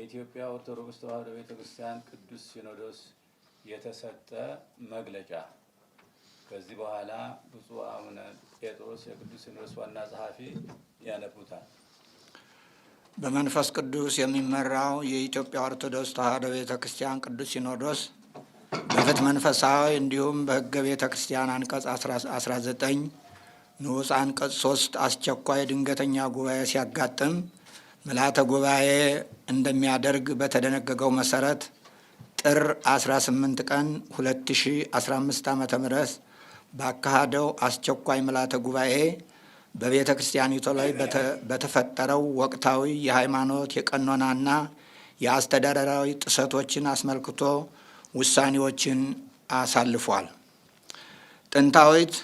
በኢትዮጵያ ኦርቶዶክስ ተዋሕዶ ቤተ ክርስቲያን ቅዱስ ሲኖዶስ የተሰጠ መግለጫ። ከዚህ በኋላ ብፁዕ አቡነ ጴጥሮስ የቅዱስ ሲኖዶስ ዋና ጸሐፊ ያነቡታል። በመንፈስ ቅዱስ የሚመራው የኢትዮጵያ ኦርቶዶክስ ተዋሕዶ ቤተ ክርስቲያን ቅዱስ ሲኖዶስ በፍትሕ መንፈሳዊ እንዲሁም በሕገ ቤተ ክርስቲያን አንቀጽ 19 ንዑስ አንቀጽ 3 አስቸኳይ ድንገተኛ ጉባኤ ሲያጋጥም ምልዓተ ጉባኤ እንደሚያደርግ በተደነገገው መሰረት ጥር 18 ቀን 2015 ዓ.ም ባካሄደው አስቸኳይ ምልዓተ ጉባኤ በቤተ ክርስቲያኒቱ ላይ በተፈጠረው ወቅታዊ የሃይማኖት፣ የቀኖናና የአስተዳደራዊ ጥሰቶችን አስመልክቶ ውሳኔዎችን አሳልፏል። ጥንታዊት፣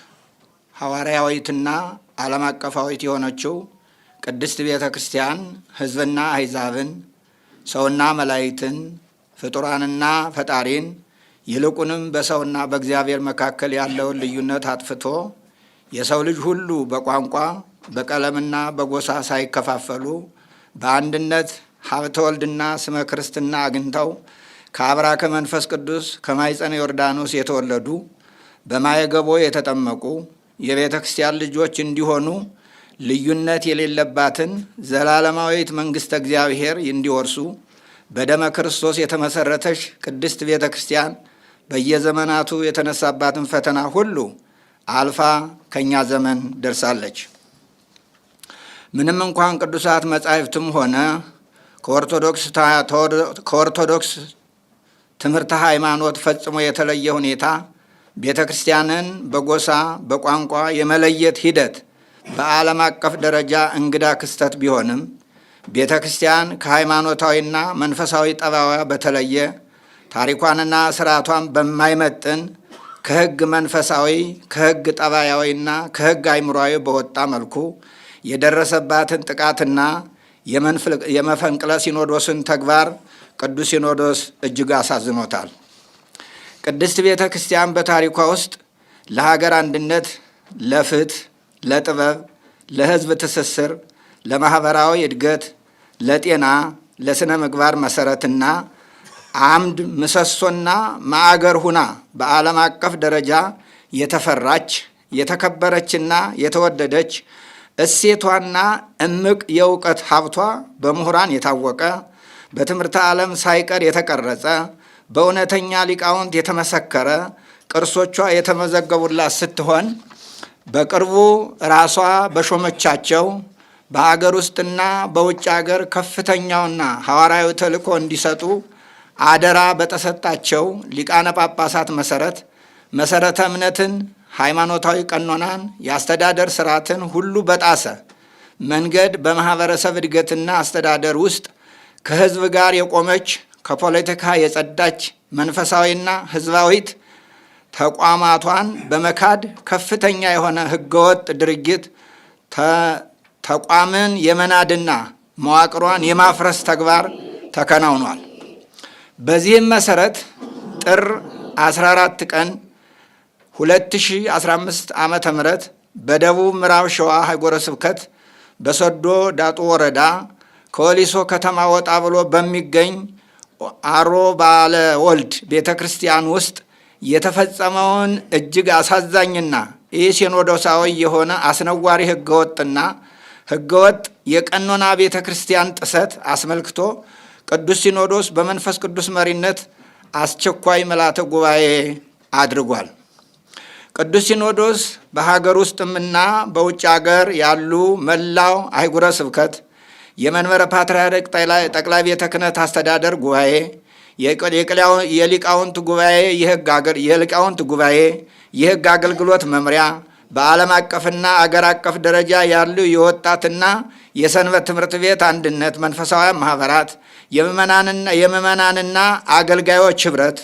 ሐዋርያዊትና ዓለም አቀፋዊት የሆነችው ቅድስት ቤተ ክርስቲያን ሕዝብና አሕዛብን፣ ሰውና መላእክትን፣ ፍጡራንና ፈጣሪን፣ ይልቁንም በሰውና በእግዚአብሔር መካከል ያለውን ልዩነት አጥፍቶ የሰው ልጅ ሁሉ በቋንቋ፣ በቀለምና በጎሳ ሳይከፋፈሉ በአንድነት ሀብተ ወልድና ስመ ክርስትና አግኝተው ከአብራከ መንፈስ ቅዱስ ከማኅፀነ ዮርዳኖስ የተወለዱ፣ በማየ ገቦ የተጠመቁ የቤተ ክርስቲያን ልጆች እንዲሆኑ፣ ልዩነት የሌለባትን ዘላለማዊት መንግሥተ እግዚአብሔር እንዲወርሱ በደመ ክርስቶስ የተመሰረተች ቅድስት ቤተ ክርስቲያን በየዘመናቱ የተነሳባትን ፈተና ሁሉ አልፋ ከእኛ ዘመን ደርሳለች። ምንም እንኳን ቅዱሳት መጻሕፍትም ሆነ ከኦርቶዶክስ ትምህርተ ሃይማኖት ፈጽሞ የተለየ ሁኔታ ቤተ ክርስቲያንን በጎሳ፣ በቋንቋ የመለየት ሂደት በዓለም አቀፍ ደረጃ እንግዳ ክስተት ቢሆንም፣ ቤተ ክርስቲያን ከሃይማኖታዊና መንፈሳዊ ጠባዋ በተለየ፣ ታሪኳንና ስርዓቷን በማይመጥን፣ ከሕግ መንፈሳዊ፣ ከሕግ ጠባያዊና ከሕግ አይምሯዊ በወጣ መልኩ የደረሰባትን ጥቃትና የመፈንቅለ ሲኖዶስን ተግባር ቅዱስ ሲኖዶስ እጅግ አሳዝኖታል። ቅድስት ቤተ ክርስቲያን በታሪኳ ውስጥ ለሀገር አንድነት፣ ለፍትህ፣ ለጥበብ፣ ለሕዝብ ትስስር፣ ለማኅበራዊ እድገት፣ ለጤና፣ ለሥነ ምግባር መሰረትና አምድ ምሰሶና ማዕገር ሁና በዓለም አቀፍ ደረጃ የተፈራች፣ የተከበረችና የተወደደች፣ እሴቷና እምቅ የእውቀት ሀብቷ በምሁራን የታወቀ፣ በትምህርተ ዓለም ሳይቀር የተቀረጸ፣ በእውነተኛ ሊቃውንት የተመሰከረ፣ ቅርሶቿ የተመዘገቡላት ስትሆን፣ በቅርቡ ራሷ በሾመቻቸው በአገር ውስጥና በውጭ አገር ከፍተኛውና ሐዋርያዊ ተልእኮ እንዲሰጡ አደራ በተሰጣቸው ሊቃነ ጳጳሳት መሰረት መሰረተ እምነትን፣ ሃይማኖታዊ ቀኖናን፣ የአስተዳደር ስርዓትን ሁሉ በጣሰ መንገድ በማህበረሰብ እድገትና አስተዳደር ውስጥ ከህዝብ ጋር የቆመች፣ ከፖለቲካ የጸዳች መንፈሳዊና ህዝባዊት ተቋማቷን በመካድ ከፍተኛ የሆነ ህገወጥ ድርጊት፣ ተቋምን የመናድና መዋቅሯን የማፍረስ ተግባር ተከናውኗል። በዚህም መሰረት ጥር 14 ቀን 2015 ዓ.ም. በደቡብ ምዕራብ ሸዋ ሀገረ ስብከት በሰዶ ዳጡ ወረዳ ከወሊሶ ከተማ ወጣ ብሎ በሚገኝ አሮ ባለ ወልድ ቤተ ክርስቲያን ውስጥ የተፈጸመውን እጅግ አሳዛኝና ኢሲኖዶሳዊ የሆነ አስነዋሪ ህገወጥና ህገወጥ የቀኖና ቤተ ክርስቲያን ጥሰት አስመልክቶ ቅዱስ ሲኖዶስ በመንፈስ ቅዱስ መሪነት አስቸኳይ ምልዓተ ጉባኤ አድርጓል። ቅዱስ ሲኖዶስ በሀገር ውስጥምና በውጭ ሀገር ያሉ መላው አህጉረ ስብከት፣ የመንበረ ፓትርያርክ ጠቅላይ ቤተ ክህነት አስተዳደር ጉባኤ፣ የሊቃውንት ጉባኤ፣ የሕግ አገልግሎት መምሪያ፣ በዓለም አቀፍና አገር አቀፍ ደረጃ ያሉ የወጣትና የሰንበት ትምህርት ቤት አንድነት መንፈሳውያን ማህበራት፣ የምዕመናንና አገልጋዮች ህብረት፣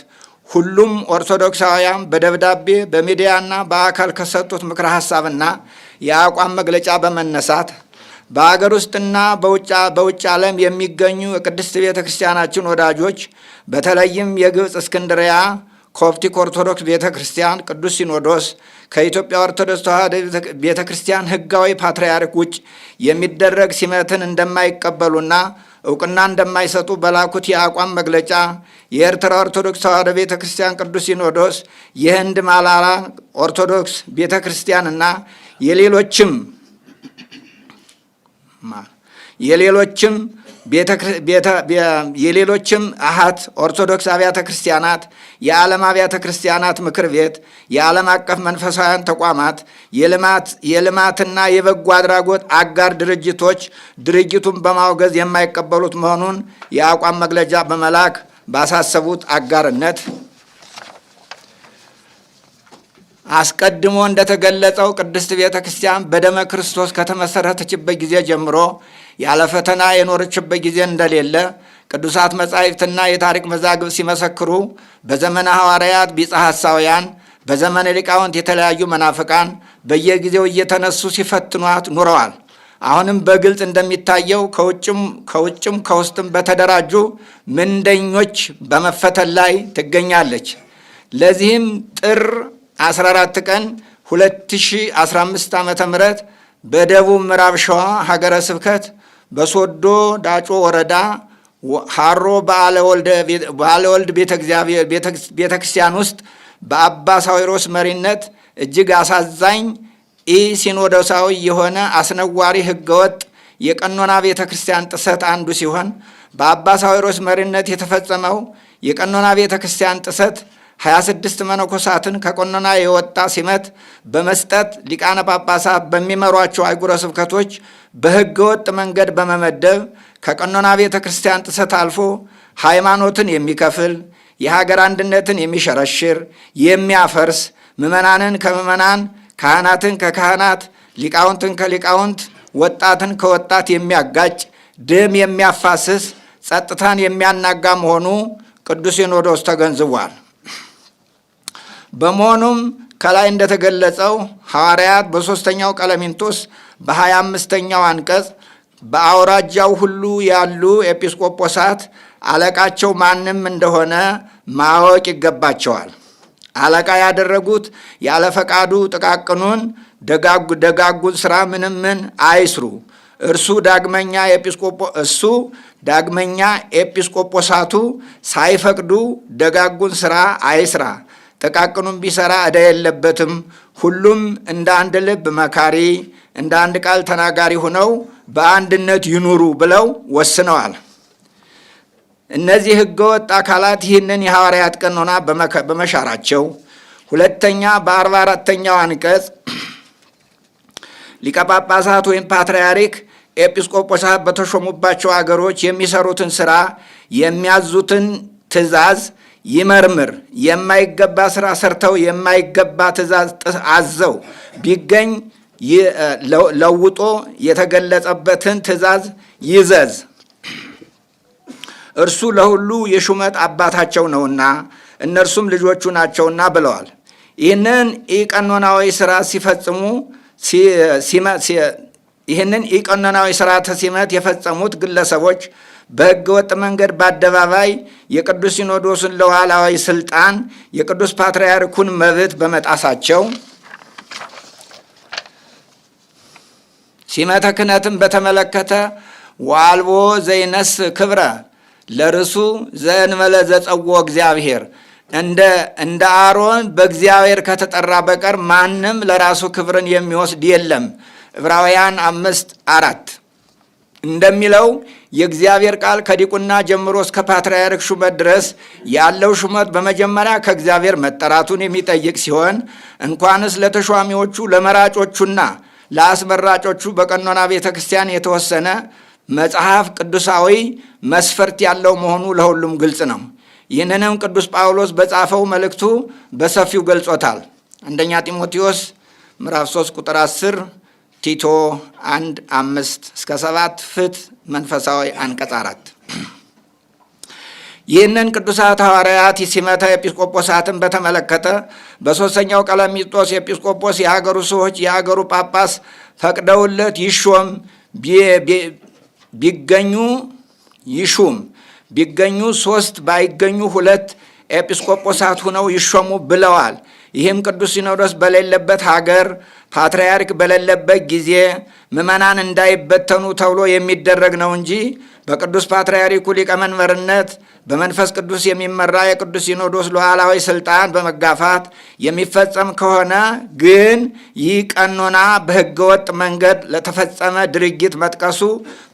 ሁሉም ኦርቶዶክሳውያን በደብዳቤ፣ በሚዲያና በአካል ከሰጡት ምክረ ሀሳብና የአቋም መግለጫ በመነሳት በአገር ውስጥና በውጭ ዓለም የሚገኙ የቅድስት ቤተ ክርስቲያናችን ወዳጆች፣ በተለይም የግብፅ እስክንድሪያ ኮፕቲክ ኦርቶዶክስ ቤተ ክርስቲያን ቅዱስ ሲኖዶስ ከኢትዮጵያ ኦርቶዶክስ ተዋሕዶ ቤተ ክርስቲያን ሕጋዊ ፓትርያርክ ውጭ የሚደረግ ሲመትን እንደማይቀበሉና እውቅና እንደማይሰጡ በላኩት የአቋም መግለጫ፣ የኤርትራ ኦርቶዶክስ ተዋሕዶ ቤተ ክርስቲያን ቅዱስ ሲኖዶስ፣ የህንድ ማላራ ኦርቶዶክስ ቤተ ክርስቲያንና የሌሎችም አሃት ኦርቶዶክስ አብያተ ክርስቲያናት፣ የዓለም አብያተ ክርስቲያናት ምክር ቤት፣ የዓለም አቀፍ መንፈሳውያን ተቋማት፣ የልማትና የበጎ አድራጎት አጋር ድርጅቶች ድርጊቱን በማውገዝ የማይቀበሉት መሆኑን የአቋም መግለጫ በመላክ ባሳሰቡት አጋርነት፣ አስቀድሞ እንደተገለጸው ቅድስት ቤተ ክርስቲያን በደመ ክርስቶስ ከተመሰረተችበት ጊዜ ጀምሮ ያለ ፈተና የኖረችበት ጊዜ እንደሌለ ቅዱሳት መጻሕፍትና የታሪክ መዛግብት ሲመሰክሩ፣ በዘመነ ሐዋርያት ቢጸ ሐሳውያን፣ በዘመነ ሊቃውንት የተለያዩ መናፍቃን በየጊዜው እየተነሱ ሲፈትኗት ኑረዋል። አሁንም በግልጽ እንደሚታየው ከውጭም ከውስጥም በተደራጁ ምንደኞች በመፈተን ላይ ትገኛለች። ለዚህም ጥር 14 ቀን 2015 ዓ.ም. በደቡብ ምዕራብ ሸዋ ሀገረ ስብከት በሶዶ ዳጮ ወረዳ ሀሮ በዓለ ወልድ ቤተ እግዚአብሔር ቤተ ክርስቲያን ውስጥ በአባ ሳዊሮስ መሪነት እጅግ አሳዛኝ፣ ኢ ሲኖዶሳዊ የሆነ አስነዋሪ ህገወጥ የቀኖና ቤተ ክርስቲያን ጥሰት አንዱ ሲሆን፣ በአባ ሳዊሮስ መሪነት የተፈጸመው የቀኖና ቤተ ክርስቲያን ጥሰት 26 መነኮሳትን ከቀኖና የወጣ ሲመት በመስጠት፣ ሊቃነ ጳጳሳት በሚመሯቸው አህጉረ ስብከቶች በህገወጥ መንገድ በመመደብ፣ ከቀኖና ቤተ ክርስቲያን ጥሰት አልፎ ሃይማኖትን የሚከፍል፣ የሀገር አንድነትን የሚሸረሽር፣ የሚያፈርስ፣ ምዕመናንን ከምዕመናን፣ ካህናትን ከካህናት፣ ሊቃውንትን ከሊቃውንት፣ ወጣትን ከወጣት የሚያጋጭ፣ ደም የሚያፋስስ፣ ጸጥታን የሚያናጋ መሆኑ ቅዱስ ሲኖዶስ ተገንዝቧል። በመሆኑም ከላይ እንደተገለጸው ሐዋርያት በሦስተኛው ቀለሚንጦስ በ25ኛው አንቀጽ በአውራጃው ሁሉ ያሉ ኤጲስቆጶሳት አለቃቸው ማንም እንደሆነ ማወቅ ይገባቸዋል። አለቃ ያደረጉት ያለ ፈቃዱ ጥቃቅኑን ደጋጉን ስራ ምንም ምን አይስሩ። እሱ ዳግመኛ ኤጲስቆጶሳቱ ሳይፈቅዱ ደጋጉን ስራ አይስራ፣ ጥቃቅኑን ቢሰራ ዕዳ የለበትም። ሁሉም እንደ አንድ ልብ መካሪ፣ እንደ አንድ ቃል ተናጋሪ ሆነው በአንድነት ይኑሩ ብለው ወስነዋል። እነዚህ ህገወጥ አካላት ይህንን የሐዋርያት ቀኖና በመሻራቸው፣ ሁለተኛ በ44ኛው አንቀጽ ሊቀ ጳጳሳት ወይም ፓትርያርክ ኤጲስቆጶሳት በተሾሙባቸው አገሮች የሚሰሩትን ስራ፣ የሚያዙትን ትእዛዝ ይመርምር። የማይገባ ስራ ሰርተው የማይገባ ትእዛዝ አዘው ቢገኝ ለውጦ የተገለጸበትን ትእዛዝ ይዘዝ። እርሱ ለሁሉ የሹመት አባታቸው ነውና እነርሱም ልጆቹ ናቸውና ብለዋል። ይህንን ኢቀኖናዊ ስርዓተ ሲመት የፈጸሙት ግለሰቦች በሕገ ወጥ መንገድ በአደባባይ የቅዱስ ሲኖዶስን ሉዓላዊ ስልጣን፣ የቅዱስ ፓትርያርኩን መብት በመጣሳቸው፣ ሲመተ ክህነትን በተመለከተ ወአልቦ ዘይነሥእ ክብረ ለርእሱ ዘእንበለ ዘጸውዖ እግዚአብሔር፣ እንደ አሮን በእግዚአብሔር ከተጠራ በቀር ማንም ለራሱ ክብርን የሚወስድ የለም፣ ዕብራውያን 5:4 እንደሚለው የእግዚአብሔር ቃል፣ ከዲቁና ጀምሮ እስከ ፓትርያርክ ሹመት ድረስ ያለው ሹመት በመጀመሪያ ከእግዚአብሔር መጠራቱን የሚጠይቅ ሲሆን፣ እንኳንስ ለተሿሚዎቹ ለመራጮቹና ለአስመራጮቹ በቀኖና ቤተ ክርስቲያን የተወሰነ መጽሐፍ ቅዱሳዊ መስፈርት ያለው መሆኑ ለሁሉም ግልጽ ነው። ይህንንም ቅዱስ ጳውሎስ በጻፈው መልእክቱ በሰፊው ገልጾታል። አንደኛ ጢሞቴዎስ ምዕራፍ 3 ቁጥር 10፣ ቲቶ 1 5 እስከ 7፣ ፍትሕ መንፈሳዊ አንቀጽ 4። ይህንን ቅዱሳት ሐዋርያት ሲመተ ኤጲስቆጶሳትን በተመለከተ በሦስተኛው ቀለሚጦስ ኤጲስቆጶስ የሀገሩ ሰዎች፣ የሀገሩ ጳጳስ ፈቅደውለት ይሾም ቢገኙ ይሹም፣ ቢገኙ ሶስት፣ ባይገኙ ሁለት ኤጲስቆጶሳት ሁነው ይሾሙ ብለዋል። ይህም ቅዱስ ሲኖዶስ በሌለበት ሀገር፣ ፓትርያርክ በሌለበት ጊዜ ምዕመናን እንዳይበተኑ ተብሎ የሚደረግ ነው እንጂ በቅዱስ ፓትርያርኩ ሊቀመንበርነት በመንፈስ ቅዱስ የሚመራ የቅዱስ ሲኖዶስ ሉዓላዊ ስልጣን በመጋፋት የሚፈጸም ከሆነ ግን ይህ ቀኖና በሕገወጥ መንገድ ለተፈጸመ ድርጊት መጥቀሱ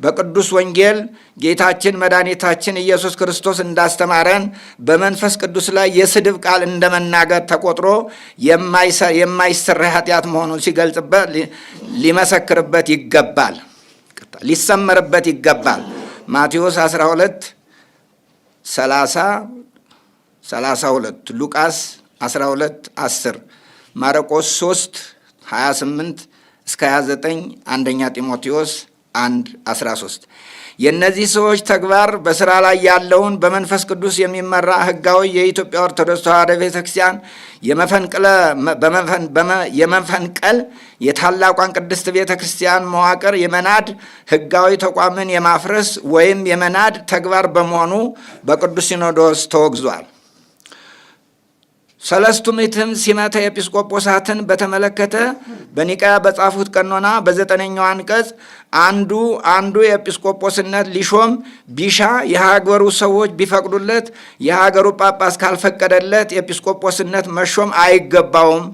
በቅዱስ ወንጌል ጌታችን መድኃኒታችን ኢየሱስ ክርስቶስ እንዳስተማረን በመንፈስ ቅዱስ ላይ የስድብ ቃል እንደመናገር ተቆጥሮ የማይሰራ ኃጢአት መሆኑን ሲገልጽበት ሊመሰክርበት ይገባል፣ ሊሰመርበት ይገባል። ማቴዎስ 12 30 32፣ ሉቃስ 12 10፣ ማርቆስ 3 28 እስከ 29፣ አንደኛ ጢሞቴዎስ 1 13። የእነዚህ ሰዎች ተግባር በስራ ላይ ያለውን በመንፈስ ቅዱስ የሚመራ ሕጋዊ የኢትዮጵያ ኦርቶዶክስ ተዋሕዶ ቤተ ክርስቲያን የመፈንቀል፣ የታላቋን ቅድስት ቤተ ክርስቲያን መዋቅር የመናድ፣ ሕጋዊ ተቋምን የማፍረስ ወይም የመናድ ተግባር በመሆኑ በቅዱስ ሲኖዶስ ተወግዟል። ሰለስቱ ምዕትም ሲመተ ኤጲስቆጶሳትን በተመለከተ በኒቃያ በጻፉት ቀኖና በዘጠነኛው አንቀጽ አንዱ ኤጲስቆጶስነት ሊሾም ቢሻ የሀገሩ ሰዎች ቢፈቅዱለት የሀገሩ ጳጳስ ካልፈቀደለት ኤጲስቆጶስነት መሾም አይገባውም።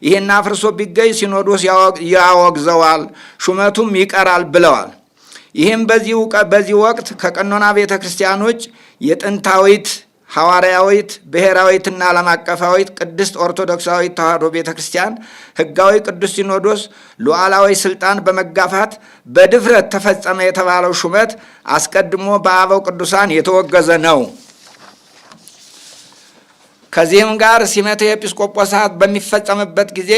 ይህን አፍርሶ ቢገኝ ሲኖዶስ ያወግዘዋል፣ ሹመቱም ይቀራል ብለዋል። ይህም በዚህ ወቅት ከቀኖና ቤተ ክርስቲያኖች የጥንታዊት፣ ሐዋርያዊት፣ ብሔራዊትና ዓለም አቀፋዊት ቅድስት ኦርቶዶክሳዊት ተዋሕዶ ቤተ ክርስቲያን ሕጋዊ ቅዱስ ሲኖዶስ ሉዓላዊ ስልጣን በመጋፋት በድፍረት ተፈጸመ የተባለው ሹመት አስቀድሞ በአበው ቅዱሳን የተወገዘ ነው። ከዚህም ጋር ሲመተ ኤጲስቆጶሳት በሚፈጸምበት ጊዜ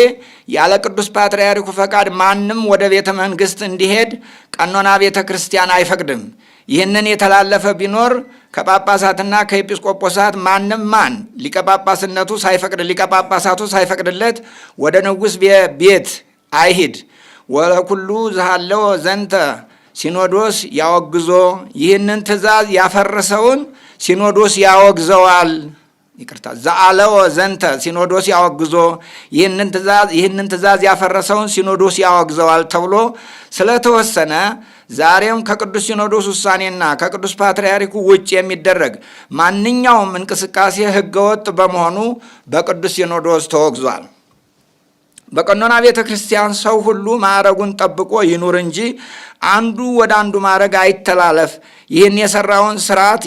ያለ ቅዱስ ፓትርያርኩ ፈቃድ ማንም ወደ ቤተ መንግሥት እንዲሄድ ቀኖና ቤተ ክርስቲያን አይፈቅድም። ይህንን የተላለፈ ቢኖር ከጳጳሳትና ከኤጲስቆጶሳት ማንም ማን ሊቀ ጳጳስነቱ ሳይፈቅድ ሊቀ ጳጳሳቱ ሳይፈቅድለት ወደ ንጉሥ ቤት አይሂድ። ወለኩሉ ዝሃለወ ዘንተ ሲኖዶስ ያወግዞ፣ ይህንን ትእዛዝ ያፈረሰውን ሲኖዶስ ያወግዘዋል። ይቅርታ፣ ዘአለወ ዘንተ ሲኖዶስ ያወግዞ፣ ይህንን ትእዛዝ ያፈረሰውን ሲኖዶስ ያወግዘዋል ተብሎ ስለተወሰነ ዛሬም ከቅዱስ ሲኖዶስ ውሳኔና ከቅዱስ ፓትርያርኩ ውጭ የሚደረግ ማንኛውም እንቅስቃሴ ሕገወጥ በመሆኑ በቅዱስ ሲኖዶስ ተወግዟል። በቀኖና ቤተ ክርስቲያን ሰው ሁሉ ማዕረጉን ጠብቆ ይኑር እንጂ አንዱ ወደ አንዱ ማዕረግ አይተላለፍ። ይህን የሰራውን ስርዓት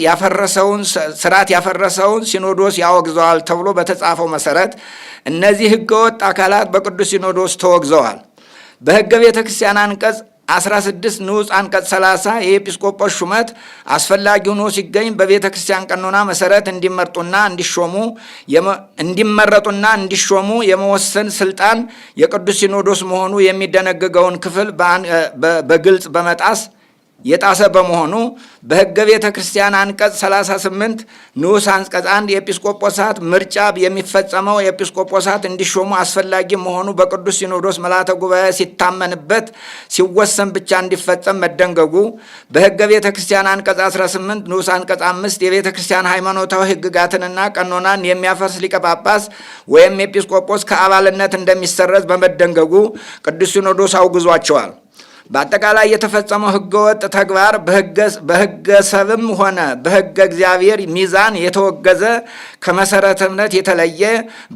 ያፈረሰውን ሲኖዶስ ያወግዘዋል ተብሎ በተጻፈው መሰረት እነዚህ ሕገወጥ አካላት በቅዱስ ሲኖዶስ ተወግዘዋል። በሕገ ቤተ ክርስቲያን አንቀጽ 16 ንዑስ አንቀጽ 30 የኤጲስቆጶስ ሹመት አስፈላጊ ሆኖ ሲገኝ በቤተ ክርስቲያን ቀኖና መሰረት እንዲመረጡና እንዲሾሙ የመወሰን ስልጣን የቅዱስ ሲኖዶስ መሆኑ የሚደነግገውን ክፍል በግልጽ በመጣስ የጣሰ በመሆኑ በሕገ ቤተ ክርስቲያን አንቀጽ 38 ንዑስ አንቀጽ 1 የኤጲስቆጶሳት ምርጫ የሚፈጸመው ኤጲስቆጶሳት እንዲሾሙ አስፈላጊ መሆኑ በቅዱስ ሲኖዶስ ምልዓተ ጉባኤ ሲታመንበት ሲወሰን ብቻ እንዲፈጸም መደንገጉ፣ በሕገ ቤተ ክርስቲያን አንቀጽ 18 ንዑስ አንቀጽ 5 የቤተ ክርስቲያን ሃይማኖታዊ ሕግጋትንና ቀኖናን የሚያፈርስ ሊቀ ጳጳስ ወይም ኤጲስቆጶስ ከአባልነት እንደሚሰረዝ በመደንገጉ ቅዱስ ሲኖዶስ አውግዟቸዋል። በአጠቃላይ የተፈጸመው ህገወጥ ተግባር በህገ ሰብም ሆነ በህገ እግዚአብሔር ሚዛን የተወገዘ፣ ከመሰረተ እምነት የተለየ፣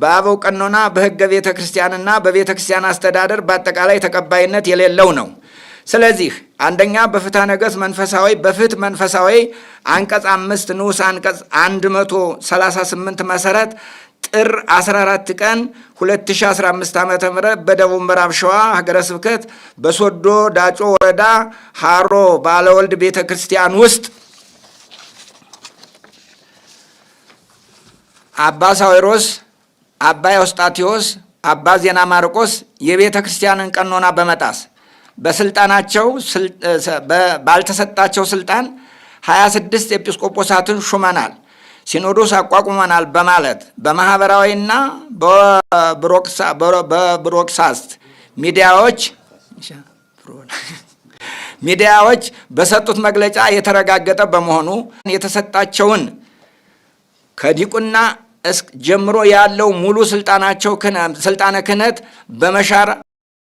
በአበው ቀኖና፣ በህገ ቤተ ክርስቲያንና በቤተ ክርስቲያን አስተዳደር በአጠቃላይ ተቀባይነት የሌለው ነው። ስለዚህ አንደኛ፣ በፍትሐ ነገሥት መንፈሳዊ በፍትህ መንፈሳዊ አንቀጽ 5 ንዑስ አንቀጽ 138 መሰረት ጥር 14 ቀን 2015 ዓ.ም በደቡብ ምዕራብ ሸዋ ሀገረ ስብከት በሶዶ ዳጮ ወረዳ ሃሮ ባለወልድ ቤተ ክርስቲያን ውስጥ አባ ሳዊሮስ፣ አባ ኤዎስጣቴዎስ፣ አባ ዜና ማርቆስ የቤተ ክርስቲያንን ቀኖና በመጣስ በስልጣናቸው ባልተሰጣቸው ስልጣን 26 ኤጲስቆጶሳትን ሹመናል፣ ሲኖዶስ አቋቁመናል በማለት በማህበራዊና በ broadcast ሚዲያዎች በሰጡት መግለጫ የተረጋገጠ በመሆኑ የተሰጣቸውን ከዲቁና ጀምሮ ያለው ሙሉ ስልጣናቸው ስልጣነ ክህነት በመሻር